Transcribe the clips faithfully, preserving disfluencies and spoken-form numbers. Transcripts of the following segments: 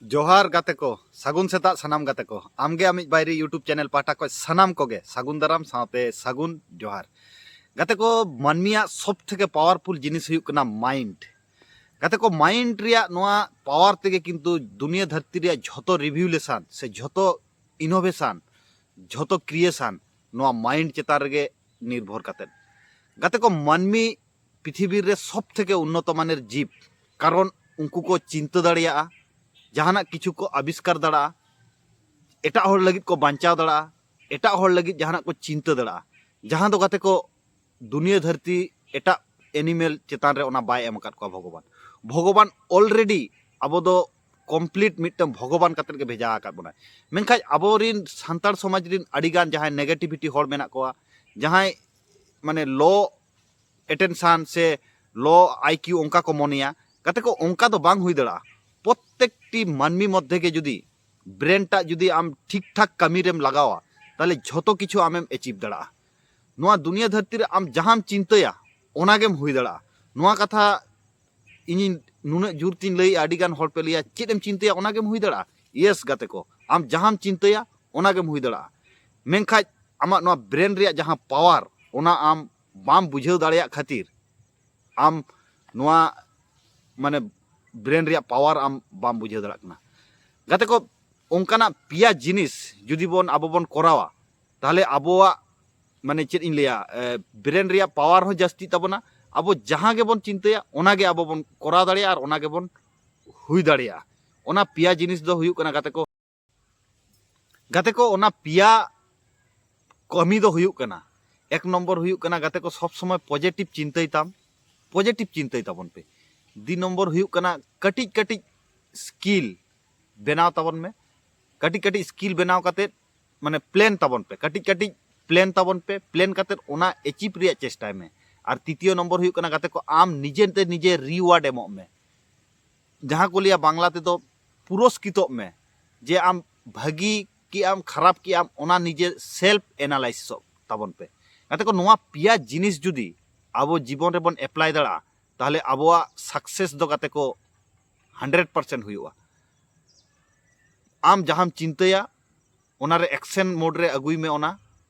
ᱡᱚᱦᱟᱨ ᱜᱟᱛᱮ ᱠᱚ, ᱥᱟᱹᱜᱩᱱ ᱥᱮᱛᱟᱜ ᱥᱟᱱᱟᱢ ᱜᱟᱛᱮ ᱠᱚ᱾ ᱟᱢᱜᱮ ᱟᱢᱤᱡ ᱵᱟᱭᱨᱤ YouTube ᱪᱮᱱᱮᱞ ᱯᱟᱦᱴᱟ ᱠᱷᱚᱱ ᱥᱟᱱᱟᱢ ᱠᱚᱜᱮ ᱥᱟᱹᱜᱩᱱ ᱫᱟᱨᱟᱢ ᱥᱟᱶᱛᱮ ᱥᱟᱹᱜᱩᱱ ᱡᱚᱦᱟᱨ᱾ ᱜᱟᱛᱮ ᱠᱚ, ᱢᱟᱹᱱᱢᱤᱭᱟᱜ ᱥᱚᱵ ᱛᱷᱮᱠᱮ ᱯᱟᱣᱟᱨᱯᱷᱩᱞ ᱡᱤᱱᱤᱥ ᱦᱩᱭᱩᱜ ᱠᱟᱱᱟ ᱢᱟᱭᱤᱱᱰ᱾ ᱜᱟᱛᱮ ᱠᱚ, ᱢᱟᱭᱤᱱᱰ ᱨᱮᱭᱟᱜ ᱱᱚᱣᱟ ᱯᱟᱣᱟᱨ ᱛᱮᱜᱮ ᱠᱤᱱᱛᱩ ᱫᱩᱱᱤᱭᱟᱹ ᱫᱷᱟᱹᱨᱛᱤ ᱨᱮᱭᱟᱜ ᱡᱷᱚᱛᱚ ᱨᱤᱵᱷᱤᱭᱩᱞᱮᱥᱟᱱ ᱥᱮ ᱡᱷᱚᱛᱚ ᱤᱱᱳᱵᱷᱮᱥᱟᱱ, ᱡᱷᱚᱛᱚ ᱠᱨᱤᱭᱮᱥᱟᱱ ᱱᱚᱣᱟ ᱢᱟᱭᱤᱱᱰ ᱪᱮᱛᱟᱱ ᱨᱮᱜᱮ ᱱᱤᱨᱵᱷᱚᱨ ᱠᱟᱛᱮᱫ᱾ ᱜᱟᱛᱮ ᱠᱚ, ᱢᱟᱹᱱᱢᱤ ᱯᱨᱤᱛᱷᱤᱵᱤᱨ ᱨᱮ ᱥᱚᱵ ᱛᱷᱮᱠᱮ ᱩᱱᱱᱚᱛᱚ ᱢᱟᱱᱮᱨ ᱡᱤᱵᱽ, ᱠᱟᱨᱚᱱ ᱩᱱᱠᱩ ᱠᱚ ᱪᱤᱱᱛᱟᱹ ᱫᱟᱲᱮᱭᱟᱜᱼᱟ, ᱡᱟᱦᱟᱱᱟᱜ ᱠᱤᱪᱷᱩ ᱠᱚ ᱟᱵᱤᱥᱠᱟᱨ ᱫᱟᱲᱮᱭᱟᱜᱼᱟ, ᱮᱴᱟᱜ ᱦᱚᱲ ᱞᱟᱹᱜᱤᱫ ᱠᱚ ᱵᱟᱧᱪᱟᱣ ᱫᱟᱲᱮᱭᱟᱜᱼᱟ, ᱮᱴᱟᱜ ᱦᱚᱲ ᱞᱟᱹᱜᱤᱫ ᱡᱟᱦᱟᱱᱟᱜ ᱠᱚ ᱪᱤᱱᱛᱟᱹ ᱫᱟᱲᱮᱭᱟᱜᱼᱟ, ᱡᱟᱦᱟᱸ ᱫᱚ ᱜᱟᱛᱮ ᱠᱚ ᱫᱩᱱᱤᱭᱟᱹ ᱫᱷᱟᱹᱨᱛᱤ ᱮᱴᱟᱜ ᱮᱱᱤᱢᱮᱞ ᱪᱮᱛᱟᱱ ᱨᱮ ᱚᱱᱟ ᱵᱟᱭ ᱮᱢ ᱟᱠᱟᱫ ᱠᱚᱣᱟ ᱵᱷᱚᱜᱚᱵᱟᱱ᱾ ᱵᱷᱚᱜᱚᱵᱟᱱ ᱚᱞᱨᱮᱰᱤ ᱟᱵᱚ ᱫᱚ ᱠᱚᱢᱯᱞᱤᱴ ᱢᱤᱫᱴᱟᱝ ᱵᱷᱚᱜᱚᱵᱟᱱ ᱠᱟᱛᱮᱫ ᱜᱮ ᱵᱷᱮᱡᱟ ᱟᱠᱟᱫ ᱵᱚᱱᱟᱭ᱾ ᱢᱮᱱᱠᱷᱟᱱ ᱟᱵᱚᱨᱤᱱ ᱥᱟᱱᱛᱟᱲ ᱥᱚᱢᱟᱡᱽ ᱨᱤᱱ ᱟᱹᱰᱤᱜᱟᱱ ᱡᱟᱦᱟᱸᱭ ᱱᱮᱜᱮᱴᱤᱵᱷᱤᱴᱤ ᱦᱚᱲ ᱢᱮᱱᱟᱜ ᱠᱚᱣᱟ, ᱡᱟᱦᱟᱸᱭ ᱢᱟᱱᱮ ᱞᱳ ᱮᱴᱮᱱᱥᱟᱱ ᱥᱮ ᱞᱳ ᱟᱭᱠᱤᱭᱩ ᱚᱱᱠᱟ ᱠᱚ ᱢᱚᱱᱮᱭᱟ, ᱜᱟᱛᱮ ᱠᱚ, ᱚᱱᱠᱟ ᱫᱚ ᱵᱟᱝ ᱦᱩᱭ ᱫᱟᱲᱮᱭᱟᱜᱼᱟ᱾ ᱯᱨᱚᱛᱮᱠᱴᱤ ᱢᱟᱹᱱᱢᱤ ᱢᱚᱫᱽᱫᱷᱮ ᱜᱮ ᱡᱩᱫᱤ ᱵᱨᱮᱱ ᱴᱟᱜ ᱡᱩᱫᱤ ᱟᱢ ᱴᱷᱤᱠ ᱴᱷᱟᱠ ᱠᱟᱹᱢᱤ ᱨᱮᱢ ᱞᱟᱜᱟᱣᱟ, ᱛᱟᱦᱚᱞᱮ ᱡᱷᱚᱛᱚ ᱠᱤᱪᱷᱩ ᱟᱢᱮᱢ ᱮᱪᱤᱵᱷ ᱫᱟᱲᱮᱭᱟᱜᱼᱟ᱾ ᱱᱚᱣᱟ ᱫᱩᱱᱤᱭᱟᱹ ᱫᱷᱟᱹᱨᱛᱤ ᱨᱮ ᱟᱢ ᱡᱟᱦᱟᱸᱢ ᱪᱤᱱᱛᱟᱹᱭᱟ, ᱚᱱᱟᱜᱮᱢ ᱦᱩᱭ ᱫᱟᱲᱮᱭᱟᱜᱼᱟ᱾ ᱱᱚᱣᱟ ᱠᱟᱛᱷᱟ ᱤᱧᱤᱧ ᱱᱩᱱᱟᱹᱜ ᱡᱳᱨ ᱛᱤᱧ ᱞᱟᱹᱭᱮᱜᱼᱟ, ᱟᱹᱰᱤ ᱜᱟᱱ ᱦᱚᱲ ᱯᱮ ᱞᱟᱹᱭᱟ, "ᱪᱮᱫ ᱮᱢ ᱪᱤᱱᱛᱟᱹᱭᱟ, ᱚᱱᱟ ᱜᱮᱢ ᱦᱩᱭ ᱫᱟᱲᱮᱭᱟᱜᱼᱟ?" ᱭᱮᱥ ᱜᱟᱛᱮ ᱠᱚ, ᱟᱢ ᱡᱟᱦᱟᱸᱢ ᱪᱤᱱᱛᱟᱹᱭᱟ, ᱚᱱᱟ ᱜᱮᱢ ᱦᱩᱭ ᱫᱟᱲᱮᱭᱟᱜᱼᱟ᱾ ᱢᱮᱱᱠᱷᱟᱡ ᱟᱢᱟᱜ ᱱᱚᱣᱟ ᱵᱨᱮᱱ ᱨᱮᱭᱟᱜ ᱡᱟᱦᱟᱸ ᱯᱟᱣᱟᱨ, ᱚᱱᱟ ᱟᱢ ᱵᱟᱢ ᱵᱩᱡᱷᱟᱹᱣ ᱫᱟᱲᱮᱭᱟᱜ ᱠᱷᱟᱹᱛᱤᱨ ᱟᱢ ᱱᱚᱣᱟ, ᱢᱟᱱᱮ, ᱵᱨᱮᱱ ᱨᱮᱭᱟᱜ ᱯᱟᱣᱟᱨ ᱟᱢ ᱵᱟᱢ ᱵᱩᱡᱷᱟᱹᱣ ᱫᱟᱲᱮᱭᱟᱜ ᱠᱟᱱᱟ᱾ ᱜᱟᱛᱮ ᱠᱚ, ᱚᱱᱠᱟᱱᱟᱜ ᱯᱮᱭᱟ ᱡᱤᱱᱤᱥ ᱡᱩᱫᱤ ᱵᱚᱱ, ᱟᱵᱚ ᱵᱚᱱ ᱠᱚᱨᱟᱣᱟ, ᱛᱟᱦᱚᱞᱮ ᱟᱵᱚᱣᱟᱜ, ᱢᱟᱱᱮ, ᱪᱮᱫ ᱤᱧ ᱞᱟᱹᱭᱟ, ᱮ, ᱵᱨᱮᱱ ᱨᱮᱭᱟᱜ ᱯᱟᱣᱟᱨ ᱦᱚᱸ ᱡᱟᱹᱥᱛᱤᱜ ᱛᱟᱵᱚᱱᱟ᱾ ᱟᱵᱚ ᱡᱟᱦᱟᱸ ᱜᱮᱵᱚᱱ ᱪᱤᱱᱛᱟᱹᱭᱟ, ᱚᱱᱟ ᱜᱮ ᱟᱵᱚ ᱵᱚᱱ ᱠᱚᱨᱟᱣ ᱫᱟᱲᱮᱭᱟᱜᱼᱟ ᱟᱨ ᱚᱱᱟ ᱜᱮᱵᱚᱱ ᱦᱩᱭ ᱫᱟᱲᱮᱭᱟᱜᱼᱟ᱾ ᱚᱱᱟ ᱯᱮᱭᱟ ᱡᱤᱱᱤᱥ ᱫᱚ ᱦᱩᱭᱩᱜ ᱠᱟᱱᱟ, ᱜᱟᱛᱮ ᱠᱚ, ᱜᱟᱛᱮ ᱠᱚ, ᱚᱱᱟ ᱯᱮᱭᱟ ᱠᱟᱹᱢᱤ ᱫᱚ ᱦᱩᱭᱩᱜ ᱠᱟᱱᱟ, ᱮᱠ ᱱᱚᱢᱵᱚᱨ ᱦᱩᱭᱩᱜ ᱠᱟᱱᱟ, ᱜᱟᱛᱮ ᱠᱚ, ᱥᱚᱵ ᱥᱚᱢᱚᱭ ᱯᱚᱡᱮᱴᱤᱵᱷ ᱪᱤᱱᱛᱟᱹᱭ ᱛᱟᱢ, ᱯᱚᱡᱮᱴᱤᱵᱷ ᱪᱤᱱᱛᱟᱹᱭ ᱛᱟᱵᱚᱱ ᱯᱮ᱾ ᱫᱩᱭ ᱱᱚᱢᱵᱚᱨ ᱦᱩᱭᱩᱜ ᱠᱟᱱᱟ, ᱠᱟᱹᱴᱤᱡ ᱠᱟᱹᱴᱤᱡ ᱥᱠᱤᱞ ᱵᱮᱱᱟᱣ ᱛᱟᱵᱚᱱ ᱢᱮ᱾ ᱠᱟᱹᱴᱤᱡ ᱠᱟᱹᱴᱤᱡ ᱥᱠᱤᱞ ᱵᱮᱱᱟᱣ ᱠᱟᱛᱮᱫ, ᱢᱟᱱᱮ, ᱯᱞᱮᱱ ᱛᱟᱵᱚᱱ ᱯᱮ, ᱠᱟᱹᱴᱤᱡ ᱠᱟᱹᱴᱤᱡ ᱯᱞᱮᱱ ᱛᱟᱵᱚᱱ ᱯᱮ, ᱯᱞᱮᱱ ᱠᱟᱛᱮᱫ ᱚᱱᱟ ᱮᱪᱤᱵᱷ ᱨᱮᱭᱟᱜ ᱪᱮᱥᱴᱟᱭ ᱢᱮ᱾ ᱟᱨ ᱛᱨᱤᱛᱤᱭᱚ ᱱᱚᱢᱵᱚᱨ ᱦᱩᱭᱩᱜ ᱠᱟᱱᱟ, ᱜᱟᱛᱮ ᱠᱚ, ᱟᱢ ᱱᱤᱡᱮ ᱛᱮ ᱱᱤᱡᱮ ᱨᱤᱣᱟᱨᱰ ᱮᱢᱚᱜ ᱢᱮ᱾ ᱡᱟᱦᱟᱸ ᱠᱚ ᱞᱟᱹᱭᱟ ᱵᱟᱝᱞᱟ ᱛᱮᱫᱚ ᱯᱩᱨᱚᱥᱠᱨᱤᱛᱚᱜ ᱢᱮ, ᱡᱮ ᱟᱢ ᱵᱷᱟᱹᱜᱤ ᱠᱮᱜ ᱟᱢ, ᱠᱷᱟᱨᱟᱯ ᱠᱮᱜ ᱟᱢ, ᱚᱱᱟ ᱱᱤᱡᱮ ᱥᱮᱞᱯ ᱮᱱᱟᱞᱟᱭᱥᱤᱥᱚᱜ ᱛᱟᱵᱚᱱ ᱯᱮ᱾ ᱜᱟᱛᱮ ᱠᱚ, ᱱᱚᱣᱟ ᱯᱮᱭᱟ ᱡᱤᱱᱤᱥ ᱡᱩᱫᱤ ᱟᱵᱚ ᱡᱤᱵᱚᱱ ᱨᱮᱵᱚᱱ ᱮᱯᱞᱟᱭ ᱫᱟᱲᱮᱭᱟᱜᱼᱟ, ᱛᱟᱦᱚᱞᱮ ᱟᱵᱚᱣᱟᱜ ᱥᱟᱠᱥᱮᱥ ᱫᱚ, ᱜᱟᱛᱮ ᱠᱚ, ᱦᱟᱱᱰᱨᱮᱰ ᱯᱟᱨᱥᱮᱱᱴ ᱦᱩᱭᱩᱜᱼᱟ᱾ ᱟᱢ ᱡᱟᱦᱟᱸᱢ ᱪᱤᱱᱛᱟᱹᱭᱟ, ᱚᱱᱟᱨᱮ ᱮᱠᱥᱮᱱ ᱢᱳᱰ ᱨᱮ ᱟᱹᱜᱩᱭ ᱢᱮ, ᱚᱱᱟ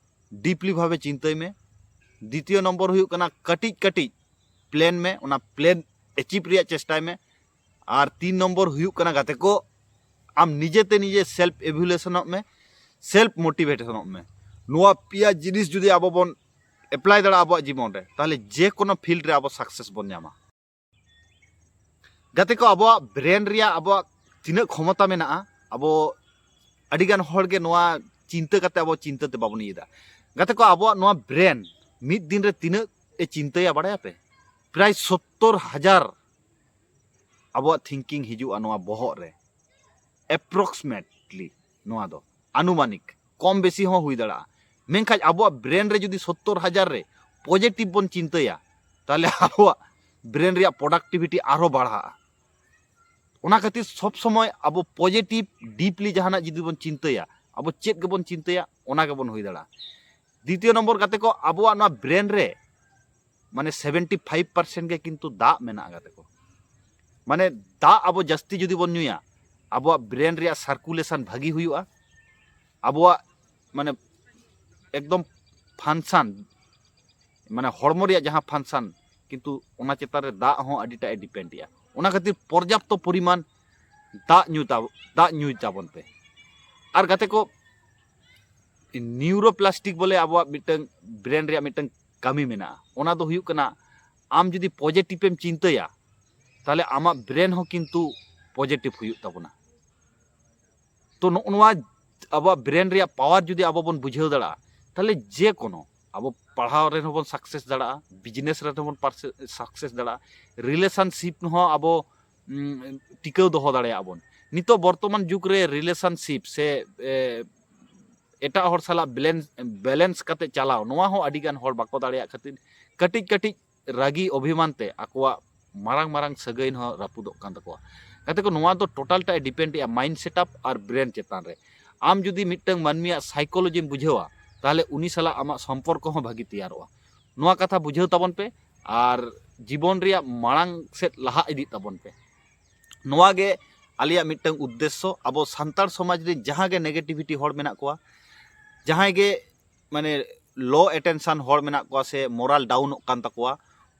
ᱰᱤᱯᱞᱤ ᱵᱷᱟᱵᱮ ᱪᱤᱱᱛᱟᱹᱭ ᱢᱮ᱾ ᱫᱤᱛᱤᱭᱚ ᱱᱚᱢᱵᱚᱨ ᱦᱩᱭᱩᱜ ᱠᱟᱱᱟ, ᱠᱟᱹᱴᱤᱡ ᱠᱟᱹᱴᱤᱡ ᱯᱞᱮᱱ ᱢᱮ, ᱚᱱᱟ ᱯᱞᱮᱱ ᱮᱪᱤᱵᱷ ᱨᱮᱭᱟᱜ ᱪᱮᱥᱴᱟᱭ ᱢᱮ᱾ ᱟᱨ ᱛᱤᱱ ᱱᱚᱢᱵᱚᱨ ᱦᱩᱭᱩᱜ ᱠᱟᱱᱟ, ᱜᱟᱛᱮ ᱠᱚ, ᱟᱢ ᱱᱤᱡᱮᱛᱮ ᱱᱤᱡᱮ ᱥᱮᱞᱯ ᱮᱵᱷᱤᱞᱩᱭᱮᱥᱚᱱᱚᱜ ᱢᱮ, ᱥᱮᱞᱯ ᱢᱳᱴᱤᱵᱷᱮᱴᱚᱱᱚᱜ ᱢᱮ᱾ ᱱᱚᱣᱟ ᱯᱮᱭᱟ ᱡᱤᱱᱤᱥ ᱡᱩᱫᱤ ᱟᱵᱚ ᱵᱚᱱ ᱮᱯᱞᱟᱭ ᱫᱟᱲᱮᱭᱟᱜᱼᱟ ᱟᱵᱚᱣᱟᱜ ᱡᱤᱵᱚᱱ ᱨᱮ, ᱛᱟᱦᱚᱞᱮ ᱡᱮ ᱠᱳᱱᱳ ᱯᱷᱤᱞᱰ ᱨᱮ ᱟᱵᱚ ᱥᱟᱠᱥᱮᱥ ᱵᱚᱱ ᱧᱟᱢᱟ᱾ ᱜᱟᱛᱮ ᱠᱚ, ᱟᱵᱚᱣᱟᱜ ᱵᱨᱮᱱ ᱨᱮᱭᱟᱜ ᱟᱵᱚᱣᱟᱜ ᱛᱤᱱᱟᱹᱜ ᱠᱷᱚᱢᱚᱛᱟ ᱢᱮᱱᱟᱜᱼᱟ, ᱟᱵᱚ ᱟᱹᱰᱤᱜᱟᱱ ᱦᱚᱲ ᱜᱮ ᱱᱚᱣᱟ ᱪᱤᱱᱛᱟᱹ ᱠᱟᱛᱮ ᱟᱵᱚ ᱪᱤᱱᱛᱟᱹ ᱛᱮ ᱵᱟᱵᱚᱱ ᱤᱭᱟᱹᱭᱮᱫᱟ᱾ ᱜᱟᱛᱮ ᱠᱚ, ᱟᱵᱚᱣᱟᱜ ᱱᱚᱣᱟ ᱵᱨᱮᱱ ᱢᱤᱫ ᱫᱤᱱ ᱨᱮ ᱛᱤᱱᱟᱹᱜ ᱮ ᱪᱤᱱᱛᱟᱹᱭᱟ ᱵᱟᱲᱟᱭᱟᱯᱮ? ᱯᱨᱟᱭ ᱥᱚᱛᱛᱚᱨ ᱦᱟᱡᱟᱨ ᱟᱵᱚᱣᱟᱜ ᱛᱷᱤᱝᱠᱤᱝ ᱦᱤᱡᱩᱜᱼᱟ ᱱᱚᱣᱟ ᱵᱚᱦᱚᱜ ᱨᱮ, ᱮᱯᱨᱚᱠᱥᱤᱢᱮᱴᱞᱤ᱾ ᱱᱚᱣᱟ ᱫᱚ ᱟᱱᱩᱢᱟᱱᱤᱠ, ᱠᱚᱢ ᱵᱮᱥᱤ ᱦᱚᱸ ᱦᱩᱭ ᱫᱟᱲᱮᱭᱟᱜᱼᱟ᱾ ᱢᱮᱱᱠᱷᱟᱱ ᱟᱵᱚᱣᱟᱜ ᱵᱨᱮᱱ ᱨᱮ ᱡᱩᱫᱤ ᱥᱚᱛᱛᱚᱨ ᱦᱟᱡᱟᱨ ᱨᱮ ᱯᱚᱡᱮᱴᱤᱵᱷ ᱵᱚᱱ ᱪᱤᱱᱛᱟᱹᱭᱟ, ᱛᱟᱦᱚᱞᱮ ᱟᱵᱚᱣᱟᱜ ᱵᱨᱮᱱ ᱨᱮᱭᱟᱜ ᱯᱨᱚᱰᱟᱠᱴᱤᱵᱷᱤᱴᱤ ᱟᱨᱦᱚᱸ ᱵᱟᱲᱦᱟᱜᱼᱟ᱾ ᱚᱱᱟ ᱠᱷᱟᱹᱛᱤᱨ ᱥᱚᱵᱽ ᱥᱚᱢᱚᱭ ᱟᱵᱚ ᱯᱚᱡᱮᱴᱤᱵᱷ ᱰᱤᱯᱞᱤ ᱡᱟᱦᱟᱱᱟᱜ ᱡᱩᱫᱤ ᱵᱚᱱ ᱪᱤᱱᱛᱟᱹᱭᱟ, ᱟᱵᱚ ᱪᱮᱫ ᱜᱮᱵᱚᱱ ᱪᱤᱱᱛᱟᱹᱭᱟ, ᱚᱱᱟ ᱜᱮᱵᱚᱱ ᱦᱩᱭ ᱫᱟᱲᱮᱭᱟᱜᱼᱟ᱾ ᱫᱤᱛᱤᱭᱚ ᱱᱚᱢᱵᱚᱨ, ᱜᱟᱛᱮ ᱠᱚ, ᱟᱵᱚᱣᱟᱜ ᱱᱚᱣᱟ ᱵᱨᱮᱱ ᱨᱮ ᱢᱟᱱᱮ ᱥᱮᱵᱷᱮᱱᱴᱤ ᱯᱷᱟᱭᱤᱵᱷ ᱯᱟᱨᱥᱮᱱᱴ ᱜᱮ ᱠᱤᱱᱛᱩ ᱫᱟᱜ ᱢᱮᱱᱟᱜᱼᱟ, ᱜᱟᱛᱮ ᱠᱚ᱾ ᱢᱟᱱᱮ ᱫᱟᱜ ᱟᱵᱚ ᱡᱟᱹᱥᱛᱤ ᱡᱩᱫᱤ ᱵᱚᱱ ᱧᱩᱭᱟ, ᱟᱵᱚᱣᱟᱜ ᱵᱨᱮᱱ ᱨᱮᱭᱟᱜ ᱥᱟᱨᱠᱩᱞᱮᱥᱚᱱ ᱵᱷᱟᱹᱜᱤ ᱦᱩᱭᱩᱜᱼᱟ, ᱟᱵᱚᱣᱟᱜ ᱢᱟᱱᱮ ᱮᱠᱫᱚᱢ ᱯᱷᱟᱱᱥᱟᱱ, ᱢᱟᱱᱮ ᱦᱚᱲᱢᱚ ᱨᱮᱭᱟᱜ ᱡᱟᱦᱟᱸ ᱯᱷᱟᱱᱥᱟᱱ, ᱠᱤᱱᱛᱩ ᱚᱱᱟ ᱪᱮᱛᱟᱱ ᱨᱮ ᱫᱟᱜ ᱦᱚᱸ ᱟᱹᱰᱤᱴᱟᱜ ᱮ ᱰᱤᱯᱮᱱᱰ ᱮᱜᱼᱟ᱾ ᱚᱱᱟ ᱠᱷᱟᱹᱛᱤᱨ ᱯᱚᱨᱡᱟᱯᱛᱚ ᱯᱚᱨᱤᱢᱟᱱ ᱫᱟᱜ ᱧᱩ ᱛᱟ-, ᱫᱟᱜ ᱧᱩᱭ ᱛᱟᱵᱚᱱ ᱯᱮ᱾ ᱟᱨ ᱜᱟᱛᱮ ᱠᱚ, ᱱᱤᱭᱩᱨᱳᱯᱞᱟᱥᱴᱤᱠ ᱵᱚᱞᱮ ᱟᱵᱚᱣᱟᱜ ᱢᱤᱫᱴᱟᱝ ᱵᱨᱮᱱ ᱨᱮᱭᱟᱜ ᱢᱤᱫᱴᱟᱝ ᱠᱟᱹᱢᱤ ᱢᱮᱱᱟᱜᱼᱟ᱾ ᱚᱱᱟ ᱫᱚ ᱦᱩᱭᱩᱜ ᱠᱟᱱᱟ, ᱟᱢ ᱡᱩᱫᱤ ᱯᱚᱡᱮᱴᱤᱵᱷ ᱮᱢ ᱪᱤᱱᱛᱟᱹᱭᱟ, ᱛᱟᱦᱚᱞᱮ ᱟᱢᱟᱜ ᱵᱨᱮᱱ ᱦᱚᱸ ᱠᱤᱱᱛᱩ ᱯᱚᱡᱮᱴᱤᱵᱷ ᱦᱩᱭᱩᱜ ᱛᱟᱵᱚᱱᱟ᱾ ᱛᱚ ᱱᱚᱜᱼᱚ ᱱᱚᱣᱟ ᱟᱵᱚᱣᱟᱜ ᱵᱨᱮᱱ ᱨᱮᱭᱟᱜ ᱯᱟᱣᱟᱨ ᱡᱩᱫᱤ ᱟᱵᱚ ᱵᱚᱱ ᱵᱩᱡᱷᱟᱹᱣ ᱫᱟᱲᱮᱭᱟᱜᱼᱟ, ᱛᱟᱦᱚᱞᱮ ᱡᱮ ᱠᱳᱱᱳ, ᱟᱵᱚ ᱯᱟᱲᱦᱟᱣ ᱨᱮᱦᱚᱸ ᱵᱚᱱ ᱥᱟᱠᱥᱮᱥ ᱫᱟᱲᱮᱭᱟᱜᱼᱟ, ᱵᱤᱡᱽᱱᱮᱥ ᱨᱮᱦᱚᱸ ᱵᱚᱱ ᱥᱟᱠᱥᱮᱥ ᱫᱟᱲᱮᱭᱟᱜᱼᱟ, ᱨᱤᱞᱮᱥᱚᱱᱥᱤᱯ ᱦᱚᱸ ᱟᱵᱚ ᱩᱢ, ᱴᱤᱠᱟᱹᱣ ᱫᱚᱦᱚ ᱫᱟᱲᱮᱭᱟᱜᱼᱟ ᱵᱚᱱ᱾ ᱱᱤᱛᱚᱜ ᱵᱚᱨᱛᱚᱢᱟᱱ ᱡᱩᱜᱽ ᱨᱮ ᱨᱤᱞᱮᱥᱚᱱᱥᱤᱯ ᱥᱮ, ᱮ, ᱮᱴᱟᱜ ᱦᱚᱲ ᱥᱟᱞᱟᱜ ᱵᱮᱞᱮᱱᱥ, ᱵᱮᱞᱮᱱᱥ ᱠᱟᱛᱮ ᱪᱟᱞᱟᱣ, ᱱᱚᱣᱟ ᱦᱚᱸ ᱟᱹᱰᱤ ᱜᱟᱱ ᱦᱚᱲ ᱵᱟᱠᱚ ᱫᱟᱲᱮᱭᱟᱜ ᱠᱷᱟᱹᱛᱤᱨ ᱠᱟᱹᱴᱤᱡ ᱠᱟᱹᱴᱤᱡ ᱨᱟᱹᱜᱤ ᱚᱵᱷᱤᱢᱟᱱ ᱛᱮ ᱟᱠᱚᱣᱟᱜ ᱢᱟᱨᱟᱝ ᱢᱟᱨᱟᱝ ᱥᱟᱹᱜᱟᱹᱭ ᱦᱚᱸ ᱨᱟᱹᱯᱩᱫᱚᱜ ᱠᱟᱱ ᱛᱟᱠᱚᱣᱟ᱾ ᱜᱟᱛᱮ ᱠᱚ, ᱱᱚᱣᱟ ᱫᱚ ᱴᱳᱴᱟᱞ ᱴᱟᱜ ᱮ ᱰᱤᱯᱮᱱᱰ ᱮᱜᱼᱟ ᱢᱟᱭᱤᱱᱰ ᱥᱮᱴᱟᱯ ᱟᱨ ᱵᱨᱮᱱ ᱪᱮᱛᱟᱱ ᱨᱮ᱾ ᱟᱢ ᱡᱩᱫᱤ ᱢᱤᱫᱴᱟᱝ ᱢᱟᱹᱱᱢᱤᱭᱟᱜ ᱥᱟᱭᱠᱳᱞᱚᱡᱤᱢ ᱵᱩᱡᱷᱟᱹᱣᱟ, ᱛᱟᱦᱚᱞᱮ ᱩᱱᱤ ᱥᱟᱞᱟᱜ ᱟᱢᱟᱜ ᱥᱚᱢᱯᱚᱨᱠᱚ ᱦᱚᱸ ᱵᱷᱟᱹᱜᱤ ᱛᱮᱭᱟᱨᱚᱜᱼᱟ᱾ ᱱᱚᱣᱟ ᱠᱟᱛᱷᱟ ᱵᱩᱡᱷᱟᱹᱣ ᱛᱟᱵᱚᱱ ᱯᱮ ᱟᱨ ᱡᱤᱵᱚᱱ ᱨᱮᱭᱟᱜ ᱢᱟᱲᱟᱝ ᱥᱮᱫ ᱞᱟᱦᱟ ᱤᱫᱤᱜ ᱛᱟᱵᱚᱱ ᱯᱮ᱾ ᱱᱚᱣᱟ ᱜᱮ ᱟᱞᱮᱭᱟᱜ ᱢᱤᱫᱴᱟᱝ ᱩᱫᱽᱫᱮᱥᱥᱚ, ᱟᱵᱚ ᱥᱟᱱᱛᱟᱲ ᱥᱚᱢᱟᱡᱽ ᱨᱮ ᱡᱟᱦᱟᱸ ᱜᱮ negativity ᱦᱚᱲ ᱢᱮᱱᱟᱜ ᱠᱚᱣᱟ, ᱡᱟᱦᱟᱸᱭ ᱜᱮ ᱢᱟᱱᱮ low attention ᱦᱚᱲ ᱢᱮᱱᱟᱜ ᱠᱚᱣᱟ ᱥᱮ moral downᱚᱜ ᱠᱟᱱ ᱛᱟᱠᱚᱣᱟ,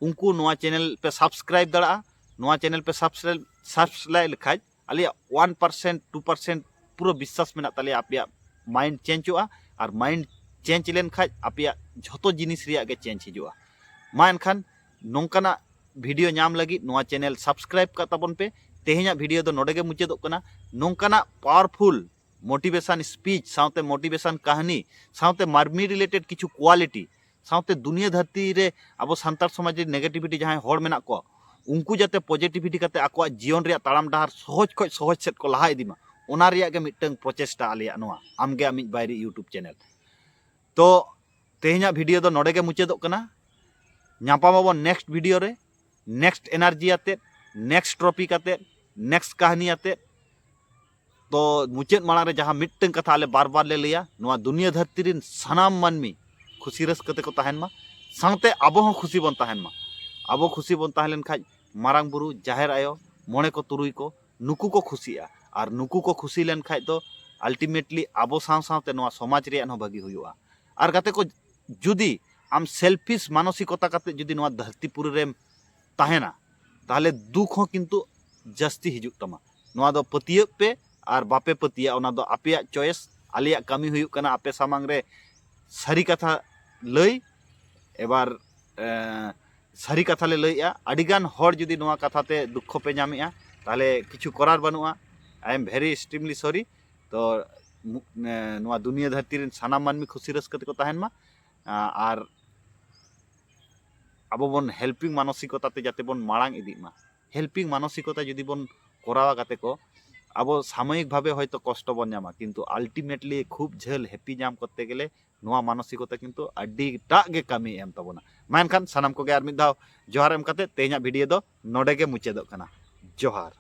ᱩᱱᱠᱩ ᱱᱚᱣᱟ channel ᱯᱮ subscribe ᱫᱟᱲᱮᱭᱟᱜᱼᱟ᱾ ᱱᱚᱣᱟ channel ᱯᱮ subscribe subscribe ᱞᱮᱠᱷᱟᱡ ᱟᱞᱮᱭᱟᱜ one percent two percent ᱯᱩᱨᱟᱹ ᱵᱤᱥᱥᱟᱥ ᱢᱮᱱᱟᱜ ᱛᱟᱞᱮᱭᱟ ᱟᱯᱮᱭᱟᱜ mind changeᱚᱜᱼᱟ, ᱟᱨ mind change ᱞᱮᱱᱠᱷᱟᱡ ᱟᱯᱮᱭᱟᱜ ᱡᱷᱚᱛᱚ ᱡᱤᱱᱤᱥ ᱨᱮᱭᱟᱜ ᱜᱮ change ᱦᱤᱡᱩᱜᱼᱟ᱾ ᱢᱟ ᱮᱱᱠᱷᱟᱱ ᱱᱚᱝᱠᱟᱱᱟᱜ video ᱧᱟᱢ ᱞᱟᱹᱜᱤᱫ ᱱᱚᱣᱟ channel subscribe ᱠᱟᱜ ᱛᱟᱵᱚᱱ ᱯᱮ᱾ ᱛᱮᱦᱮᱧᱟᱜ video ᱫᱚ ᱱᱚᱰᱮ ᱜᱮ ᱢᱩᱪᱟᱹᱫᱚᱜ ᱠᱟᱱᱟ᱾ ᱱᱚᱝᱠᱟᱱᱟᱜ powerful motivation speech ᱥᱟᱶᱛᱮ motivation ᱠᱟᱹᱦᱱᱤ ᱥᱟᱶᱛᱮ ᱢᱟᱹᱱᱢᱤ related ᱠᱤᱪᱷᱩ quality ᱥᱟᱶᱛᱮ ᱫᱩᱱᱤᱭᱟᱹ ᱫᱷᱟᱹᱨᱛᱤ ᱨᱮ ᱟᱵᱚ ᱥᱟᱱᱛᱟᱲ ᱥᱚᱢᱟᱡᱽ ᱨᱮ negativity ᱡᱟᱦᱟᱸᱭ ᱦᱚᱲ ᱢᱮᱱᱟᱜ ᱠᱚᱣᱟ, ᱩᱱᱠᱩ ᱡᱟᱛᱮ positivity ᱠᱟᱛᱮ ᱟᱠᱚᱣᱟᱜ ᱡᱤᱭᱚᱱ ᱨᱮᱭᱟᱜ ᱛᱟᱲᱟᱢ ᱰᱟᱦᱟᱨ ᱥᱚᱦᱚᱡᱽ ᱠᱷᱚᱡ ᱥᱚᱦᱚᱡᱽ ᱥᱮᱫ ᱠᱚ ᱞᱟᱦᱟ ᱤᱫᱤ ᱢᱟ, ᱚᱱᱟ ᱨᱮᱭᱟᱜ ᱜᱮ ᱢᱤᱫᱴᱟᱝ ᱯᱨᱚᱪᱮᱥᱴᱟ ᱟᱞᱮᱭᱟᱜ ᱱᱚᱣᱟ ᱟᱢᱜᱮ ᱟᱢᱤᱡ ᱵᱟᱭᱨᱤ YouTube channel᱾ ᱛᱚ ᱛᱮᱦᱮᱧᱟᱜ video ᱫᱚ ᱱᱚᱰᱮ ᱜᱮ ᱢᱩᱪᱟᱹᱫᱚᱜ ᱠᱟᱱᱟ᱾ ᱧᱟᱯᱟᱢ ᱟᱵᱚᱱ next video ᱨᱮ, next energy ᱟᱛᱮᱫ, next topic ᱟᱛᱮᱫ, next ᱠᱟᱹᱦᱱᱤ ᱟᱛᱮᱫ᱾ ᱛᱚ ᱢᱩᱪᱟᱹᱫ ᱢᱟᱲᱟᱝ ᱨᱮ ᱡᱟᱦᱟᱸ ᱢᱤᱫᱴᱟᱝ ᱠᱟᱛᱷᱟ ᱟᱞᱮ ᱵᱟᱨ ᱵᱟᱨ ᱞᱮ ᱞᱟᱹᱭᱟ, ᱱᱚᱣᱟ ᱫᱩᱱᱤᱭᱟᱹ ᱫᱷᱟᱹᱨᱛᱤ ᱨᱮᱱ ᱥᱟᱱᱟᱢ ᱢᱟᱹᱱᱢᱤ ᱠᱷᱩᱥᱤ ᱨᱟᱹᱥᱠᱟᱹ ᱛᱮᱠᱚ ᱛᱟᱦᱮᱱ ᱢᱟ, ᱥᱟᱶᱛᱮ ᱟᱵᱚ ᱦᱚᱸ ᱠᱷᱩᱥᱤ ᱵᱚᱱ ᱛᱟᱦᱮᱱ ᱢᱟ᱾ ᱟᱵᱚ ᱠᱷᱩᱥᱤ ᱵᱚᱱ ᱛᱟᱦᱮᱸ ᱞᱮᱱᱠᱷᱟᱡ ᱢᱟᱨᱟᱝ ᱵᱩᱨᱩ, ᱡᱟᱦᱮᱨ ᱟᱭᱳ, ᱢᱚᱬᱮ ᱠᱚ ᱛᱩᱨᱩᱭ ᱠᱚ, ᱱᱩᱠᱩ ᱠᱚ ᱠᱷᱩᱥᱤᱜᱼᱟ᱾ ᱟᱨ ᱱᱩᱠᱩ ᱠᱚ ᱠᱷᱩᱥᱤ ᱞᱮᱱᱠᱷᱟᱡ ᱫᱚ ultimately ᱟᱵᱚ ᱥᱟᱶ ᱥᱟᱶᱛᱮ ᱱᱚᱣᱟ ᱥᱚᱢᱟᱡᱽ ᱨᱮᱭᱟᱜ ᱦᱚᱸ ᱵᱷᱟᱹᱜᱤ ᱦᱩᱭᱩᱜᱼᱟ᱾ ᱟᱨ ᱜᱟᱛᱮ ᱠᱚ, ᱡᱩᱫᱤ ᱟᱢ selfish ᱢᱟᱱᱚᱥᱤᱠᱚᱛᱟ ᱠᱟᱛᱮ ᱡᱩᱫᱤ ᱱᱚᱣᱟ ᱫᱷᱟᱹᱨᱛᱤ ᱯᱩᱨᱤ ᱨᱮᱢ ᱛᱟᱦᱮᱱᱟ, ᱛᱟᱦᱚᱞᱮ ᱫᱩᱠ ᱦᱚᱸ ᱠᱤᱱᱛᱩ ᱡᱟᱹᱥᱛᱤ ᱦᱤᱡᱩᱜ ᱛᱟᱢᱟ᱾ ᱱᱚᱣᱟ ᱫᱚ ᱯᱟᱹᱛᱭᱟᱹᱜ ᱯᱮ ᱟᱨ ᱵᱟᱯᱮ ᱯᱟᱹᱛᱭᱟᱹᱜ, ᱚᱱᱟ ᱫᱚ ᱟᱯᱮᱭᱟᱜ choice᱾ ᱟᱞᱮᱭᱟᱜ ᱠᱟᱹᱢᱤ ᱦᱩᱭᱩᱜ ᱠᱟᱱᱟ ᱟᱯᱮ ᱥᱟᱢᱟᱝ ᱨᱮ ᱥᱟᱹᱨᱤ ᱠᱟᱛᱷᱟ ᱞᱟᱹᱭ᱾ ᱮᱵᱟᱨ, ᱮᱸ, ᱥᱟᱹᱨᱤ ᱠᱟᱛᱷᱟ ᱞᱮ ᱞᱟᱹᱭᱮᱜᱼᱟ᱾ ᱟᱹᱰᱤᱜᱟᱱ ᱦᱚᱲ ᱡᱩᱫᱤ ᱱᱚᱣᱟ ᱠᱟᱛᱷᱟ ᱛᱮ ᱫᱩᱠᱠᱷᱚ ᱯᱮ ᱧᱟᱢᱮᱜᱼᱟ, ᱛᱟᱦᱚᱞᱮ ᱠᱤᱪᱷᱩ ᱠᱚᱨᱟᱨ ᱵᱟᱹᱱᱩᱜᱼᱟ᱾ I am very extremely sorry᱾ ᱛᱚ ᱢᱩ-, ᱮᱸ, ᱱᱚᱣᱟ ᱫᱩᱱᱤᱭᱟᱹ ᱫᱷᱟᱹᱨᱛᱤ ᱨᱮᱱ ᱥᱟᱱᱟᱢ ᱢᱟᱹᱱᱢᱤ ᱠᱷᱩᱥᱤ ᱨᱟᱹᱥᱠᱟᱹ ᱛᱮᱠᱚ ᱛᱟᱦᱮᱱ ᱢᱟ᱾ ᱟ-, ᱟᱨ ᱟᱵᱚ ᱵᱚᱱ helping ᱢᱟᱱᱚᱥᱤᱠᱚᱛᱟ ᱛᱮ ᱡᱟᱛᱮ ᱵᱚᱱ ᱢᱟᱲᱟᱝ ᱤᱫᱤᱜ ᱢᱟ᱾ Helping ᱢᱟᱱᱚᱥᱤᱠᱚᱛᱟ ᱡᱩᱫᱤ ᱵᱚᱱ ᱠᱚᱨᱟᱣᱟ ᱜᱟᱛᱮ ᱠᱚ, ᱟᱵᱚ ᱥᱟᱢᱚᱭᱤᱠ ᱵᱷᱟᱵᱮ ᱦᱚᱭᱛᱚ ᱠᱚᱥᱴᱚ ᱵᱚᱱ ᱧᱟᱢᱟ, ᱠᱤᱱᱛᱩ ultimately ᱠᱷᱩᱵ ᱡᱷᱟᱹᱞ happy ᱧᱟᱢ ᱠᱚᱨᱛᱮ ᱜᱮᱞᱮ ᱱᱚᱣᱟ ᱢᱟᱱᱚᱥᱤᱠᱚᱛᱟ ᱠᱤᱱᱛᱩ ᱟᱹᱰᱤᱴᱟᱜ ᱜᱮ ᱠᱟᱹᱢᱤ ᱮᱢ ᱛᱟᱵᱚᱱᱟ᱾ ᱢᱟ ᱮᱱᱠᱷᱟᱱ ᱥᱟᱱᱟᱢ ᱠᱚᱜᱮ ᱟᱨ ᱢᱤᱫ ᱫᱷᱟᱣ ᱡᱚᱦᱟᱨ ᱮᱢ ᱠᱟᱛᱮ ᱛᱮᱦᱮᱧᱟᱜ video ᱫᱚ ᱱᱚᱰᱮ ᱜᱮ ᱢᱩᱪᱟᱹᱫᱚᱜ ᱠᱟᱱᱟ᱾ ᱡᱚᱦᱟᱨ᱾